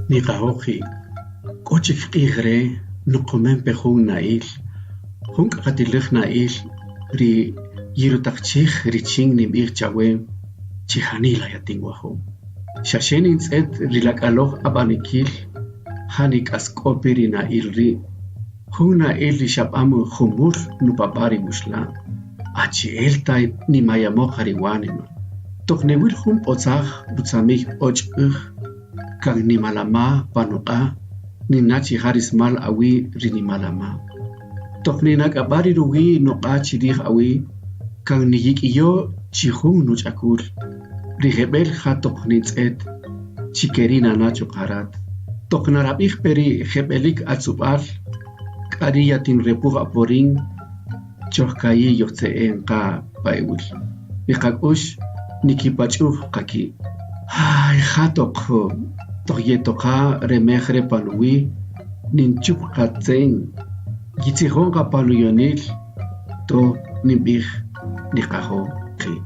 Niqajo' qi', k'o chik q'ij re' nuqumen pe jun na'il, jun k'aqatiläj na'il ri yirutaqchij richin ninb'ij chawe chi janila yatinwajo'. Xa xe nintz'ët ri lak'aloj ab'anikil ja nik'ask'o pe ri na'il ri', jun na'il ri xab'an jumul nupab'a' ri wuxla', achi'el ta nimayamo' qa ri wánima. Toq niwïl jun b'otzaj rutzamij b'och' äj kan nimalama' pa nuq'a' ninna' chi ja rismal awi' ri nimalama'. Toq ninak'ab'a' ri ruwi' nuq'a' chi rij awi' kan niyik'iyo' chi jun nuch'akul, ri jeb'ël ja toq nintz'ët chi ke ri' nana' chuqa' rat. Toq narab'ij pe ri jeb'elik atzub'al k'a ri' yatinrepuj apo rïn choj ka'i' yojtze'en qa pa ewil. Ri qak'ux nikipach'uj qa ki'. Ay, ja toq toq yetoqa re mej re' pa nuwi' ninchüp qa tze'n, yitzijon qa pa nuyonil to ninb'ij niqajo' qi'.